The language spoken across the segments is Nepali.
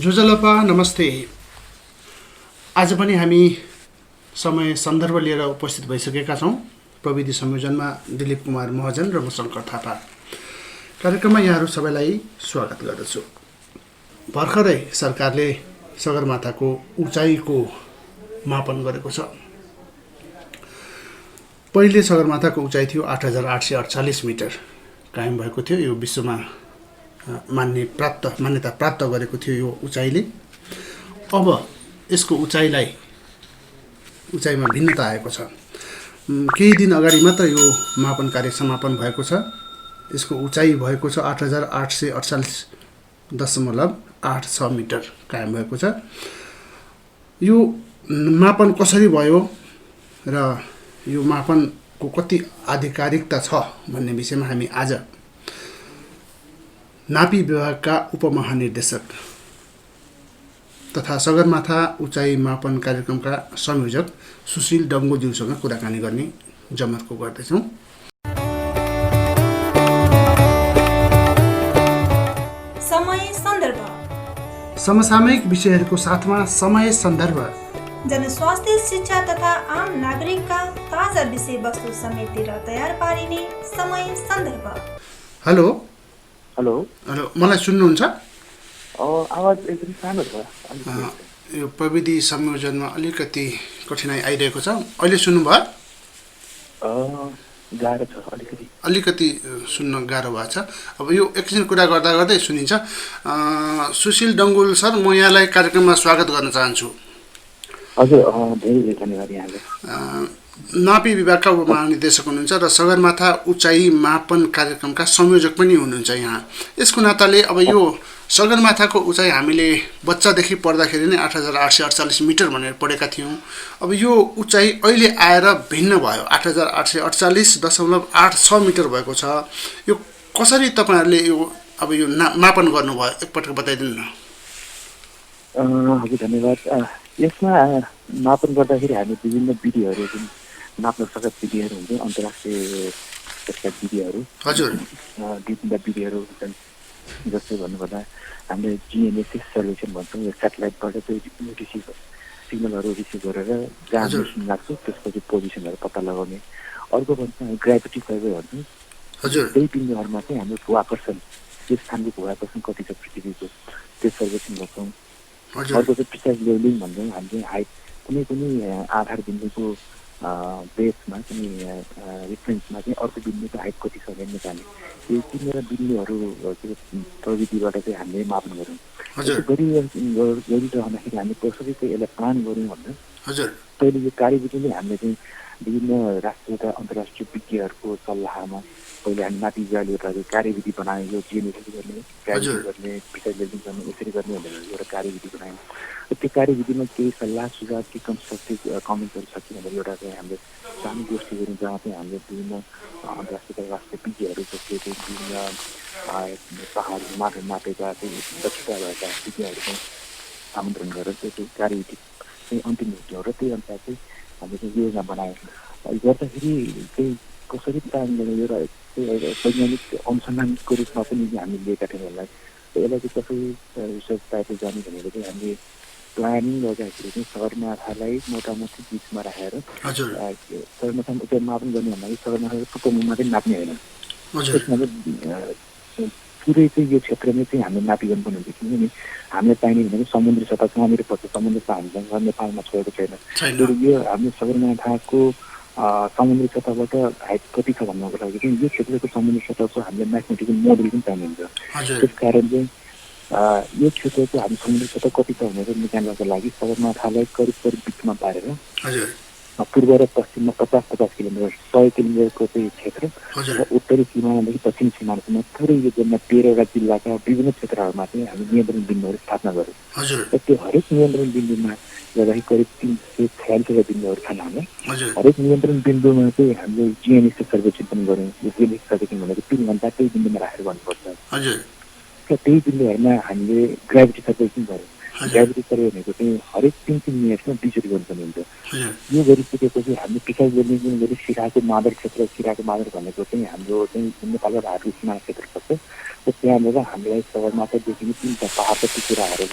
जुजलपा नमस्ते। आज पनि हामी समय सन्दर्भ लिएर उपस्थित भइसकेका छौँ। प्रविधि संयोजनमा दिलीप कुमार महजन र म शङ्कर थापा। कार्यक्रममा यहाँहरू सबैलाई स्वागत गर्दछु। भर्खरै सरकारले सगरमाथाको उचाइको मापन गरेको छ। पहिले सगरमाथाको उचाइ थियो 8848 मिटर कायम भएको थियो। यो विश्वमा मान्यता प्राप्त गरेको थियो यो उचाइले। अब यसको उचाइमा भिन्नता आएको छ। केही दिन अगाडि मात्र यो मापन कार्य समापन भएको छ। यसको उचाइ भएको छ 8848.86 मिटर कायम भएको छ। यो मापन कसरी भयो र यो मापनको कति आधिकारिकता छ भन्ने विषयमा हामी आज नापी विभागका उपमहानिर्देशक तथा सगरमाथा उचाइ मापन कार्यक्रमका संयोजक सुशील डङ्गोज्यूसँग कुराकानी गर्ने जमर्को गर्दैछौँ। समय सन्दर्भ, समसामयिक विषयहरूको साथमा समय सन्दर्भ, जनस्वास्थ्य, शिक्षा तथा आम नागरिकका ताजा विषयवस्तु समेटेर तयार पारिने समय सन्दर्भ। हेलो हेलो हेलो, मलाई सुन्नुहुन्छ? आवाज एकदम सानो छ। यो प्रविधि संयोजनमा अलिकति कठिनाइ आइरहेको छ। अहिले सुन्नुभयो? गाह्रो छ अलिकति सुन्न गाह्रो भएको छ। अब यो एकछिन कुरा गर्दा गर्दै सुनिन्छ। सुशील डङ्गोल सर, म यहाँलाई कार्यक्रममा स्वागत गर्न चाहन्छु। हजुर, धेरै धन्यवाद यहाँलाई। नापी विभागका उपमहानिर्देशक हुनुहुन्छ र सगरमाथा उचाइ मापन कार्यक्रमका संयोजक पनि हुनुहुन्छ यहाँ। यसको नाताले अब यो सगरमाथाको उचाइ हामीले बच्चादेखि पढ्दाखेरि नै 8848 मिटर भनेर पढेका थियौँ। अब यो उचाइ अहिले आएर भिन्न भयो, 8848.86 मिटर भएको छ। यो कसरी तपाईँहरूले यो मापन गर्नुभयो, एकपटक बताइदिनु न। हजुर, धन्यवाद। यसमा मापन गर्दाखेरि हामी विभिन्न विधिहरू जुन नाप्न सक्ने विधिहरू हुन्छ, अन्तर्राष्ट्रिय त्यसका विधिहरू, हजुर, विभिन्न विधिहरू हुन्छन्। जस्तै भन्नुपर्दा हामीले जिएनएसएस सर्भेसन भन्छौँ। यो सेटेलाइटबाट चाहिँ सिग्नलहरू रिसिभ गरेर जहाँ मिसन लाग्छ त्यसपछि पोजिसनहरू पत्ता लगाउने। अर्को भन्छ ग्राभिटी सर्वे भन्छौँ। हजुर, त्यही बिन्दुहरूमा चाहिँ हाम्रो भूआकर्षण, त्यो स्थानको भूआकर्षण कति छ पृथ्वीको, त्यो सर्वेसन गर्छौँ। अर्को चाहिँ प्रिसाइज लेभलिङ भन्छौँ। हामीले हाइट कुनै पनि आधार बिन्दुको बेसमा कुनै रिफरेन्समा चाहिँ अर्को बिन्दुको हाइट कति छ भन्ने निकाल्ने। यो तिनवटा बिन्दुहरू प्रविधिबाट चाहिँ हामीले मापन गऱ्यौँ। गरिरहँदाखेरि हामीले कसरी चाहिँ यसलाई प्लान गऱ्यौँ भन्दा पहिले यो कार्यविधिले हामीले चाहिँ विभिन्न राष्ट्रिय र अन्तर्राष्ट्रिय विज्ञहरूको सल्लाहमा पहिले हामी नापी विभागले एउटा कार्यविधि बनायौँ। यो जिएनएसएस गर्ने, ग्राभिटी गर्ने, प्रिसाइज लेभलिङ गर्ने, यसरी गर्ने भनेर एउटा कार्यविधि बनायौँ। त्यो कार्यविधिमा केही सल्लाह सुझाव, केही कन्स्ट्रक्टिभ कमेन्ट्सहरू छ कि भनेर एउटा चाहिँ हामीले सानो गोष्ठी गऱ्यौँ, जहाँ चाहिँ हामीले विभिन्न अन्तर्राष्ट्रिय र राष्ट्रिय विज्ञहरू जसले चाहिँ विभिन्न पहाडहरू मापेका चाहिँ दक्षता भएका विज्ञहरूको आमन्त्रण गरेर त्यो कार्यविधि चाहिँ अन्तिम हुन्थ्यो र त्यही अनुसार चाहिँ हामीले चाहिँ योजना बनायौँ। गर्दाखेरि चाहिँ कसरी प्लान गर्ने यो वैज्ञानिक अनुसन्धानको रूपमा पनि हामी लिएका थियौँ यसलाई। यसलाई चाहिँ कसरी रिसर्च टाइपले जाने भनेर चाहिँ हामीले प्लानिङ गर्दाखेरि चाहिँ सगरमाथालाई मोटामोटी बिचमा राखेर सगरमाथामा उचाइ मापन गर्ने भन्दाखेरि सगरमाथाको टुप्पोमुखमा चाहिँ नाप्ने होइन। त्यसमा चाहिँ पुरै चाहिँ यो क्षेत्रमै चाहिँ हामीले नापी गर्नुपर्ने हुन्छ। किनभने हामीलाई चाहिने भनेको समुद्री सतह कहाँनिर पर्छ, समुद्र त हामीसँग नेपालमा छोडेको छैन। यो हामीले सगरमाथाको समुद्री सतहबाट हाइट कति छ भन्नको लागि चाहिँ यो क्षेत्रको समुद्री सतहको हामीले म्याथमेटिकल मोडल पनि चाहिन्छ। त्यस कारण चाहिँ यो क्षेत्रको हामी समुद्री सतह कति छ भनेर निकाल्नको लागि सगरमाथालाई करिब बिचमा पारेर पूर्व र पश्चिममा 50-50 किलोमिटर 100 किलोमिटरको चाहिँ क्षेत्र र उत्तरी सिमानादेखि पश्चिमी सिमानासम्म पुरै यो जम्मा 13वटा जिल्लाका विभिन्न क्षेत्रहरूमा चाहिँ हामी नियन्त्रण बिन्दुहरू स्थापना गऱ्यौँ। र त्यो हरेक नियन्त्रण बिन्दुमा गर्दाखेरि करिब 346 बिन्दुहरू छन् हाम्रो। हरेक नियन्त्रण बिन्दुमा चाहिँ हामीले जिएनएसएस सर्वेक्षण पनि गऱ्यौँ। यो जिएनएसएस सर्वेक्षण भनेको 3 घन्टा त्यही बिन्दुमा राखेर गर्नुपर्छ। र त्यही बिन्दुहरूमा हामीले ग्राभिटी सर्वेक्षण गऱ्यौँ। ग्राभिटी सर्वे भनेको चाहिँ हरेक 3-3 मिनटमा 2 चोटि गर्नुपर्ने हुन्छ। यो गरिसकेपछि हामीले पिसाब गर्ने जुन गरी सिराको मादर क्षेत्र, सिराको मादर भनेको चाहिँ हाम्रो चाहिँ नेपाल र भारतको सीमा क्षेत्र पर्छ। र त्यहाँबाट हामीलाई सगरमाथादेखि 3 पहाडका टिकुराहरू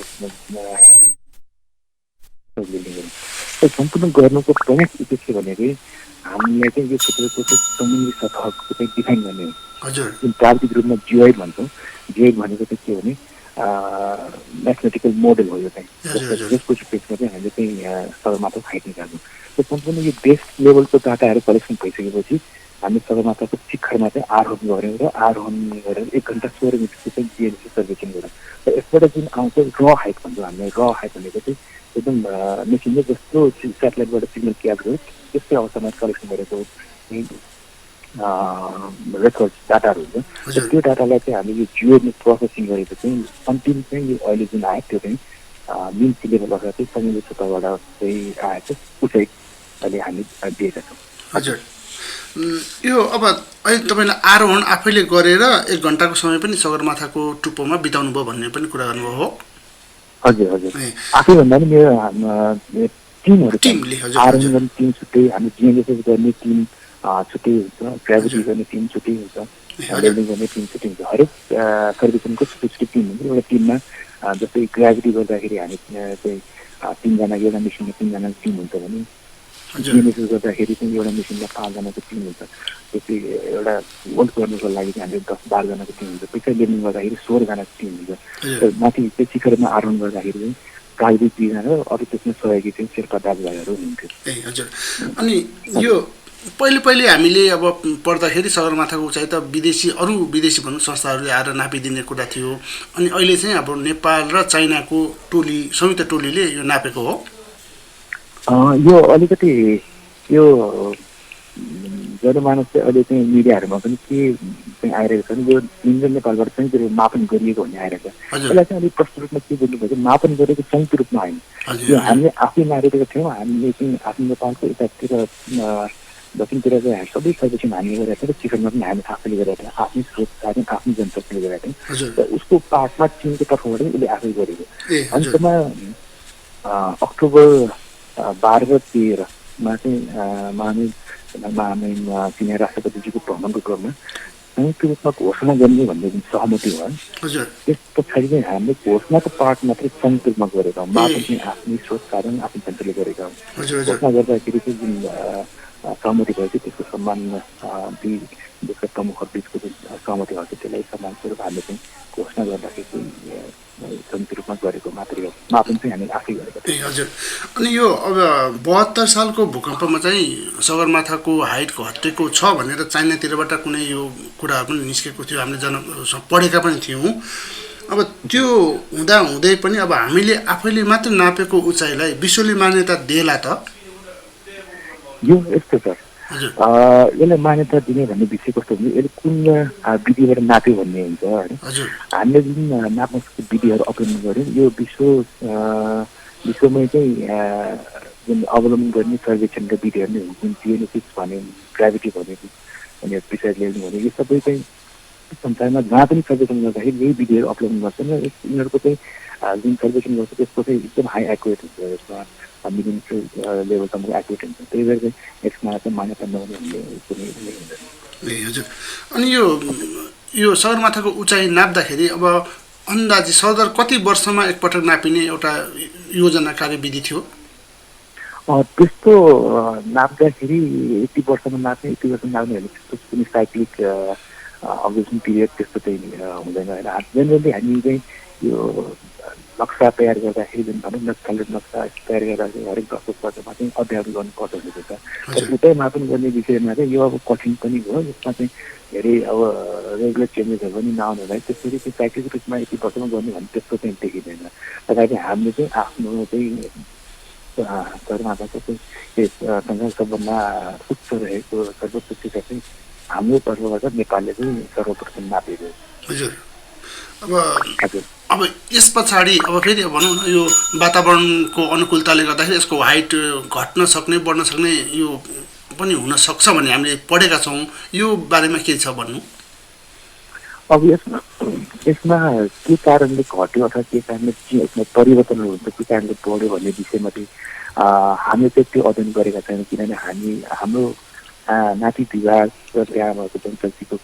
सम्पूर्ण गर्नुको प्रमुख उद्देश्य भनेको हामीले चाहिँ यो क्षेत्रको चाहिँ समुद्री सतहको चाहिँ डिफाइन गर्ने हो। जुन प्राविधिक रूपमा जियोइड भन्छौँ। जियोइड भनेको चाहिँ के भने म्याथमेटिकल मोडल हो यो चाहिँ, जसको स्पेसमा चाहिँ हामीले चाहिँ सगरमाथाको हाइट निकाल्छौँ। र सम्पूर्ण यो बेस लेभलको डाटाहरू कलेक्सन भइसकेपछि हामी सगरमाथाको शिखरमा चाहिँ आरोहण गऱ्यौँ र आरोहण गरेर 1 घन्टा 16 मिनटको चाहिँ जिएनएससी सर्वेक्षण गऱ्यौँ। र यसबाट जुन आउँछ र हाइट भन्छौँ हामीले। र हाइट भनेको चाहिँ एकदम मेसिनले जस्तो सेटेलाइटबाट सिग्नल क्याप्चर गर्छ त्यस्तै अवस्थामा कलेक्सन गरेको रेकर्ड डाटाहरू हुन्छ। र त्यो डाटालाई चाहिँ हामीले यो जियोमा प्रोसेसिङ गरेको चाहिँ अन्तिम चाहिँ यो अहिले जुन आयो त्यो चाहिँ मिन सी लेभलबाट चाहिँ समुद्री सतहबाट चाहिँ आएको उचाइ अहिले हामी दिएका छौँ। हजुर, यो अब अहिले तपाईँले आरोहण आफैले गरेर 1 घन्टाको समय पनि सगरमाथाको टुप्पोमा बिताउनु भयो भन्ने पनि कुरा गर्नुभयो हो? हजुर हजुर, आफै भन्दा पनि मेरो टिमहरू आरोहण गर्ने टिम छुट्टै, हामी जिएनएसएस गर्ने टिम छुट्टै हुन्छ, ग्राभिटी गर्ने टिम छुट्टै हुन्छ, वेल्डिङ गर्ने टिम छुट्टै हुन्छ। हरेक सर्वेक्षणको छुट्टी टिम हुन्छ। एउटा टिममा जस्तै ग्राभिटी गर्दाखेरि हामी चाहिँ 3 जना, एउटा मेसिनमा 3 जना टिम हुन्छ भने जिएनएसएस गर्दाखेरि चाहिँ एउटा मेसिनमा 5 जनाको टिम हुन्छ। त्यसै एउटा होल्ड गर्नुको लागि चाहिँ हामीले 10-12 जनाको टिम हुन्छ। पिछाडि लेभलिङ गर्दाखेरि 16 जनाको टिम हुन्छ। माथि चाहिँ शिखरमा आरोहण गर्दाखेरि चाहिँ प्राविधिक 2 जना, अरू त्यसमा सहयोगी चाहिँ शेर्पा दाजुभाइहरू हुनुहुन्थ्यो। हजुर, अनि यो पहिले हामीले अब पढ्दाखेरि सगरमाथाको उचाइ त अरू विदेशी भनौँ संस्थाहरूले आएर नापिदिने कुरा थियो। अनि अहिले चाहिँ अब नेपाल र चाइनाको टोली, संयुक्त टोलीले यो नापेको हो। यो अलिकति यो जनमानस चाहिँ अहिले चाहिँ मिडियाहरूमा पनि के चाहिँ आइरहेको छ भने यो इन्डियन नेपालबाट चाहिँ त्यो मापन गरिएको भन्ने आइरहेको छ। यसलाई चाहिँ अलिक प्रष्ट रूपमा के बुझ्नुपर्छ, मापन गरेको संयुक्त रूपमा होइन। यो हामीले आफै मारेको थियौँ। हामीले चाहिँ आफ्नो नेपालको यतातिर दक्षिणतिर चाहिँ सबै सर्वेक्षण हामीले गरेका थियौँ। शिखरमा पनि हामी आफैले गरेका थियौँ, आफ्नै स्रोत साधन आफ्नै जनशक्तिले गरेका थियौँ। र उसको पार्टमा चिनको तर्फबाट उसले आफै गरेको। अन्तमा अक्टोबर 12 र 13मा चाहिँ माननीय चिनिया राष्ट्रपतिजीको भ्रमणको क्रममा संयुक्त रूपमा घोषणा गर्ने भन्ने जुन सहमति भयो, त्यस पछाडि चाहिँ हामीले घोषणाको पार्ट मात्रै संयुक्त रूपमा गरेका हौँ। मापन चाहिँ आफ्नै स्रोत साधन आफ्नै जनताले गरेका हौँ। घोषणा गर्दाखेरि चाहिँ जुन सहमति भएको थियो त्यसको सम्मानमा 2 देशका प्रमुखहरू बिचको जुन सहमति भएको थियो त्यसलाई सम्मानस्वरूप हामीले चाहिँ घोषणा गर्दाखेरि चाहिँ संयुक्त रूपमा गरेको मात्रै हो। मापन चाहिँ हामीले आफै गरेका थियौँ। हजुर, अनि यो अब 72 सालको भूकम्पमा चाहिँ सगरमाथाको हाइट घटेको छ भनेर चाइनातिरबाट कुनै यो कुराहरू पनि निस्केको थियो, हामीले पढेका पनि थियौँ। अब त्यो हुँदै पनि अब हामीले आफैले मात्र नापेको उचाइलाई विश्वले मान्यता देला त? यो यस्तो छ, यसलाई मान्यता दिने भन्ने विषय कस्तो हुन्छ, यसले कुन विधिबाट नाप्यो भन्ने हुन्छ होइन। हामीले जुन नाप्ने विधिहरू अपनाउनु गऱ्यौँ यो विश्वमै चाहिँ जुन अवलम्बन गर्ने सर्वेक्षणका विधिहरू नै हुन्छ। जुन जिएनएसएस भन्यो, ग्राभिटी भन्यो, अनि प्रिसाइज लेभलिङ भन्यो, यो सबै चाहिँ संसारमा जहाँ पनि सर्वेक्षण गर्दाखेरि यही विधिहरू अवलम्बन गर्छन्। र यिनीहरूको चाहिँ जुन सर्वेक्षण गर्छ त्यसको चाहिँ एकदम हाई एक्युरेट हुन्छ, यसमा मिलिमिटर लेभलसम्मको एक्युरेट हुन्छ। त्यही भएर चाहिँ यसमा चाहिँ मान्यता नहुने भन्ने कुनै हुँदैन। हजुर, अनि यो सगरमाथाको उचाइ नाप्दाखेरि अब अन्दाजी सरदर कति वर्षमा एकपटक नापिने एउटा योजना कार्यविधि थियो? त्यस्तो नाप्दाखेरि 80 वर्षमा नाप्ने, 80 वर्षमा नाप्ने भने त्यस्तो कुनै साइक्लिक अब्जर्भेसन पिरियड त्यस्तो चाहिँ हुँदैन होइन। जेनरली हामी चाहिँ यो नक्सा तयार गर्दाखेरि जुन भनौँ न कलर नक्सा तयार गर्दाखेरि हरेक 10 वर्षमा चाहिँ अध्ययन गर्नुपर्छ भनेको छ। तर उतै मापन गर्ने विषयमा चाहिँ यो अब कठिन पनि हो। यसमा चाहिँ धेरै अब रेगुलर चेन्जेसहरू पनि नआउनु होला। त्यसरी चाहिँ साइक्लिक रूपमा 80 वर्षमा गर्ने भने त्यस्तो चाहिँ देखिँदैन। तथापि हामीले चाहिँ आफ्नो चाहिँ सगरमाथाको चाहिँ संसार सबभन्दा उच्च रहेको सर्वोच्च शिखर चाहिँ हाम्रो तर्फबाट नेपालले चाहिँ सर्वप्रथम नापेको। हजुर, अब यस पछाडि अब फेरि भनौँ न यो वातावरणको अनुकूलताले गर्दाखेरि यसको हाइट घट्न सक्ने बढ्न सक्ने यो पनि हुन सक्छ भन्ने हामीले पढेका छौँ। यो बारेमा के छ भन्नु? अब यसमा यसमा के कारणले घट्यो अथवा के कारणले यसमा परिवर्तन हुन्छ, के कारणले बढ्यो भन्ने विषयमा चाहिँ हामीले चाहिँ त्यो अध्ययन गरेका छैनौँ। किनभने हाम्रो नाति विभाग र त्यहाँ भएको जनशक्तिको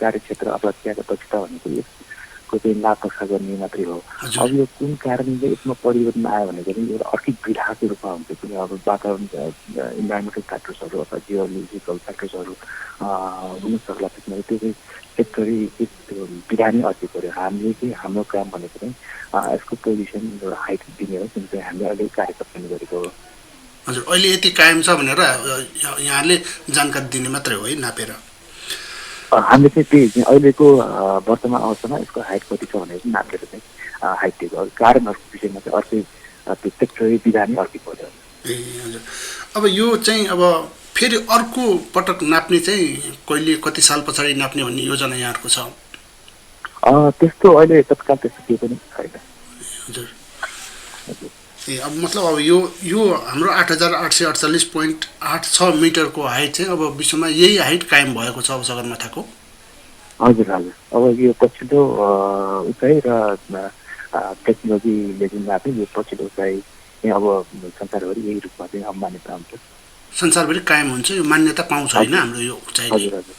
कार्यक्षेत्र अथवा त्यहाँको दक्षता भनेको यसको चाहिँ नापक्षा गर्ने मात्रै हो। अब यो कुन कारणले यसमा परिवर्तन आयो भने चाहिँ एउटा अर्किड विधाको रूपमा हुन्छ। किन अब वातावरण इन्भाइरोमेन्टल फ्याक्टर्सहरू अथवा जियोलोजिकल फ्याक्टर्सहरू हुन सक्ला। त्यसमा त्यो चाहिँ सेक्टरी विधा नै अर्कै पऱ्यो। हामीले चाहिँ हाम्रो काम भनेको चाहिँ यसको पोजिसन एउटा हाइट दिने हो, जुन चाहिँ हामीले अहिले कार्यक्रम गरेको हो। हजुर, अहिले यति कायम छ भनेर यहाँले जानकारी दिने मात्रै हो है, नापेर? हामीले चाहिँ त्यही अहिलेको वर्तमान अवस्थामा यसको हाइट कति छ भनेर चाहिँ नापेर चाहिँ हाइट दिएको। कारणहरूको विषयमा चाहिँ अर्कै त्यो सेक्टरी विधा नै अर्कै पऱ्यो। ए हजुर, अब यो चाहिँ अब फेरि अर्को पटक नाप्ने चाहिँ कहिले कति साल पछाडि नाप्ने भन्ने योजना यहाँहरूको छ? त्यस्तो अहिले तत्काल त्यस्तो केही पनि छैन। हजुर, ए अब मतलब अब यो हाम्रो 8848.86 मिटरको हाइट चाहिँ अब विश्वमा यही हाइट कायम भएको छ अब सगरमाथाको? हजुर हजुर, अब यो पछिल्लो उचाइ र टेक्नोलोजीले जुन नाप्यो यो पछिल्लो उचाइ चाहिँ अब संसारभरि यही रूपमा चाहिँ अब मान्यता हुन्छ। संसारभरि कायम हुन्छ, यो मान्यता पाउँछ होइन हाम्रो यो उचाइले? हजुर हजुर,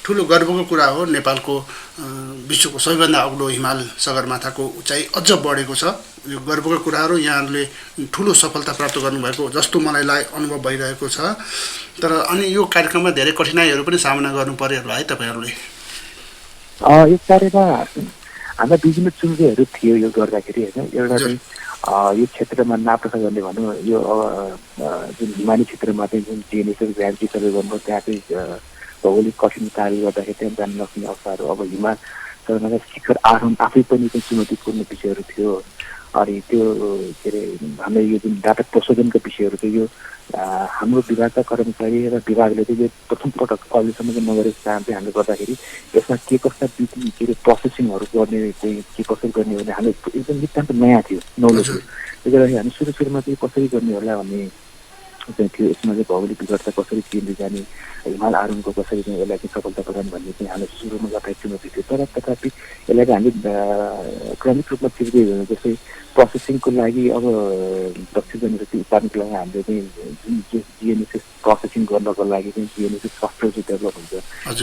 ठुलो गर्वको कुरा हो। नेपालको विश्वको सबैभन्दा अग्लो हिमाल सगरमाथाको उचाइ अझ बढेको छ। यो गर्वको कुराहरू यहाँहरूले ठुलो सफलता प्राप्त गर्नुभएको जस्तो मलाई अनुभव भइरहेको छ। तर अनि यो कार्यक्रममा धेरै कठिनाइहरू पनि सामना गर्नु पर्यो होला है तपाईँहरूले? यो कार्यमा हाम्रा विभिन्न चुनौतीहरू थियो यो गर्दाखेरि होइन। एउटा चाहिँ यो क्षेत्रमा नापसन्द गर्ने भनौँ, यो जुन हिमाली क्षेत्रमा चाहिँ जुन जिएनएसएल ग्राभिटी सर्वे गर्नु, त्यहाँ चाहिँ भौगोलिक कठिनताले गर्दाखेरि त्यहाँ जान नसक्ने अवस्थाहरू, अब हिमाल सगरमाथा शिखर आरोहण आफै पनि चाहिँ चुनौतीपूर्ण विषयहरू थियो। अनि त्यो के अरे हाम्रो यो जुन डाटा प्रशोधनका विषयहरू थियो, यो हाम्रो विभागका कर्मचारी र विभागले चाहिँ यो प्रथम पटक अहिलेसम्मको नगरेको काम चाहिँ हामीले गर्दाखेरि यसमा के कस्ता के अरे प्रोसेसिङहरू गर्ने चाहिँ के कसरी गर्ने भने हामीले एकदम नितान्त नयाँ थियो नलेज। त्यसले गर्दाखेरि हामी सुरुमा चाहिँ कसरी गर्ने होला भन्ने चाहिँ थियो। यसमा चाहिँ भौगोलिक विघटता कसरी केन्द्र जाने, हिमाल आरोहणको कसरी चाहिँ यसलाई चाहिँ सफलता प्रदान भन्ने चाहिँ हामीले सुरुमा गर्दा चुनौती थियो। तर तथापि यसलाई चाहिँ हामीले क्रमिक रूपमा चिर्दै गयौँ। जस्तै प्रोसेसिङको लागि अब दक्ष जनशक्ति उत्पादनको लागि हामीले चाहिँ जुन जिएनएसएस प्रोसेसिङ गर्नको लागि चाहिँ जिएनएसएस सफ्टवेयर चाहिँ डेभलप हुन्छ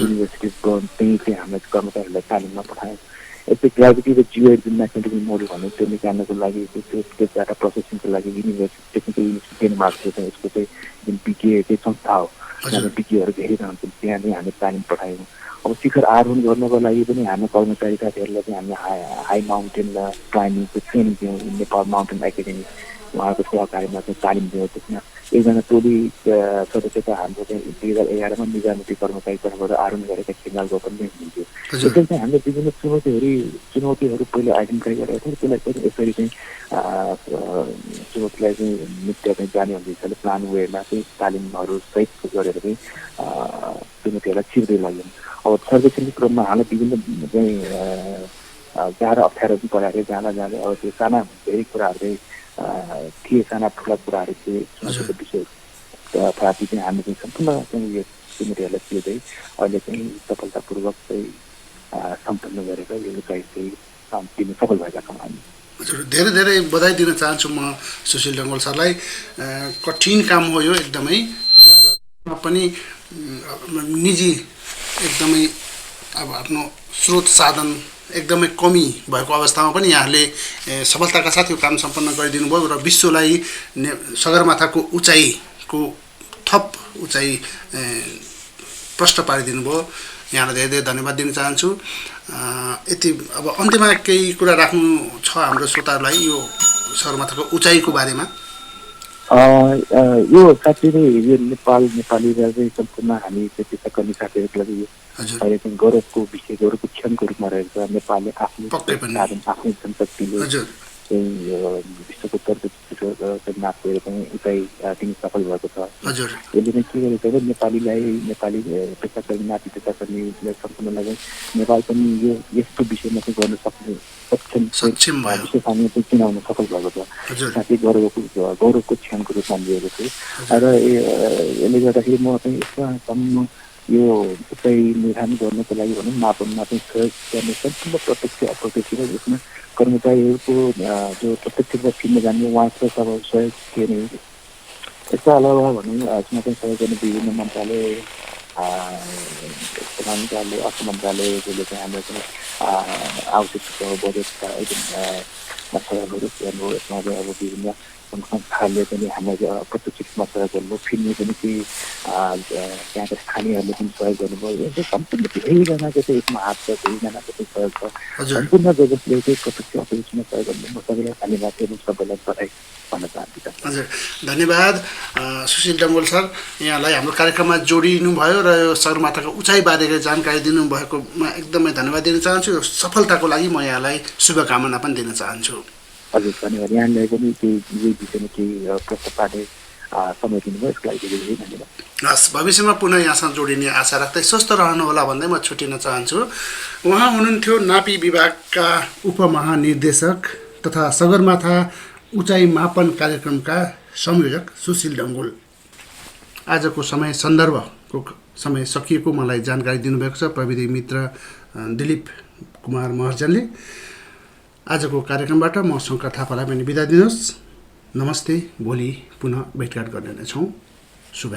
युनिभर्सिटी त्यही चाहिँ हामीले कर्मचारीहरूलाई तालिममा पठायौँ। यस्तै ग्राभिटी र जियो जुन म्याथमेटिकल मोडल भन्ने त्यो निकाल्नको लागि त्यो डाटा प्रोसेसिङको लागि युनिभर्सिटी टेक्निकल युनिभर्सिटी डेनमार्कको चाहिँ यसको चाहिँ जुन पिके चाहिँ संस्था हो, त्यहाँ पिकेहरू धेरै रहन्छन्, त्यहाँ चाहिँ हामीले तालिम पठायौँ। अब शिखर आरोहण गर्नको लागि पनि हाम्रो कर्मचारी साथीहरूलाई चाहिँ हामीले हाई माउन्टेन र क्लाइम्बिङको ट्रेनिङ दियौँ। नेपाल माउन्टेन एकाडेमी उहाँको सहकार्यमा चाहिँ तालिम दियौँ। त्यसमा एकजना टोली सदस्यता हाम्रो चाहिँ 2011मा निजामती कर्मचारी तर्फबाट आरोहण गरेका खेल पनि हुन्थ्यो। त्यसरी चाहिँ हामीले विभिन्न चुनौतीहरू पहिला आइडेन्टिफाई गरेका थियौँ। त्यसलाई पनि यसरी चाहिँ चुनौतीलाई चाहिँ नित्य चाहिँ जाने भन्ने हिसाबले प्लान वेमा चाहिँ तालिमहरू सहित गरेर चाहिँ चुनौतीहरूलाई छिर्दै लाग्यौँ। अब सर्वेक्षणको क्रममा हामीलाई विभिन्न चाहिँ गाह्रो अप्ठ्यारो पनि परेको थियो। जाँदा अब त्यो साना धेरै कुराहरू चाहिँ थिए, साना ठुला कुराहरू थिए चुनौतीको विषय प्राप्ति चाहिँ हामीले चाहिँ सम्पूर्ण चाहिँ यो चुनौतीहरूलाई छिर्दै अहिले चाहिँ सफलतापूर्वक चाहिँ सम्पन्न गरेर यो उचाइ चाहिँ दिन सफल भएका छौँ हामी। हजुर, धेरै धेरै बधाई दिन चाहन्छु म सुशील डङ्गोल सरलाई। कठिन काम हो यो एकदमै, पनि निजी एकदमै अब आफ्नो स्रोत साधन एकदमै कमी भएको अवस्थामा पनि यहाँले सफलताका साथ यो काम सम्पन्न गरिदिनु भयो र विश्वलाई सगरमाथाको उचाइको थप उचाइ प्रष्ट पारिदिनु भयो। यहाँलाई धेरै धेरै धन्यवाद दिन चाहन्छु। यति अब अन्त्यमा केही कुरा राख्नु छ हाम्रो श्रोताहरूलाई यो सगरमाथाको उचाइको बारेमा? यो साँच्चै नै यो नेपाली र चाहिँ सम्पूर्ण हामी चिकित्साकर्मी साथीहरूको लागि यो अहिले चाहिँ गौरवको विषय, गौरवको क्षणको रूपमा रहेको छ। नेपालले आफ्नो आफ्नै जनशक्तिले चाहिँ विश्वको सर्वोच्च नापेर चाहिँ उचाइ दिन सफल भएको छ। यसले चाहिँ के गरेको छ, नेपाली पेसाकर्मी नाति पेसाकर्मीलाई सम्पूर्णलाई चाहिँ नेपाल पनि यो यस्तो विषयमा चाहिँ गर्न सक्षम विश्व सामने चाहिँ चिनाउन सफल भएको छ। साथै गौरवको क्षणको रूपमा लिएको छु। र यसले गर्दाखेरि म चाहिँ यसमा यो उचाइ निर्धारण गर्नको लागि भनौँ मापनमा चाहिँ सहयोग गर्ने सम्पूर्ण प्रत्यक्ष अप्रत्यक्ष र यसमा कर्मचारीहरूको जो प्रत्यक्ष रूपमा फिल्म जाने उहाँको सब सहयोग के नै यसका अलावा भनौँ यसमा चाहिँ सहयोग गर्ने विभिन्न मन्त्रालय मन्त्रालय अर्थ मन्त्रालयले चाहिँ हाम्रो चाहिँ आवश्यक बजेटका सहयोगहरू गर्नु यसमा चाहिँ अब विभिन्न संस्थाहरूले पनि हामीलाई प्रत्यक्ष रूपमा सहयोग गर्नुभयो फिल्मले पनि केही त्यहाँका स्थानीयहरूले पनि सहयोग गर्नुभयो यो सम्पूर्ण धेरैजनाको चाहिँ यसमा हात छ धेरैजनाको चाहिँ सहयोग छ सम्पूर्ण जगतले चाहिँ प्रत्यक्ष अप्रत्यक्षमा सहयोग गर्नु म सबैलाई धन्यवाद दिनु सबैलाई बधाई भन्न चाहन्छु। हजुर धन्यवाद सुशील डङ्गोल सर, यहाँलाई हाम्रो कार्यक्रममा जोडिनु भयो र यो सगरमाथाको उचाइबारे जानकारी दिनुभएकोमा एकदमै धन्यवाद दिन चाहन्छु। सफलताको लागि म यहाँलाई शुभकामना पनि दिन चाहन्छु। हजुर धन्यवाद। यहाँलाई पनि केही विषयमा केही प्रश्न पार्ने समय दिनुभयो यसको लागि धेरै धन्यवाद। हस्, भविष्यमा पुनः यहाँसँग जोडिने आशा राख्दै स्वस्थ रहनुहोला भन्दै म छुटिन चाहन्छु। उहाँ हुनुहुन्थ्यो नापी विभागका उपमहानिर्देशक तथा सगरमाथा उचाइ मापन कार्यक्रमका संयोजक सुशील डङ्गोल। आजको समय सन्दर्भको समय सकिएको मलाई जानकारी दिनुभएको छ प्रविधि मित्र दिलीप कुमार महर्जनले। आजको कार्यक्रमबाट म शङ्कर थापालाई पनि बिदा दिनुहोस्। नमस्ते। भोलि पुनः भेटघाट गर्ने नै छौँ। शुभ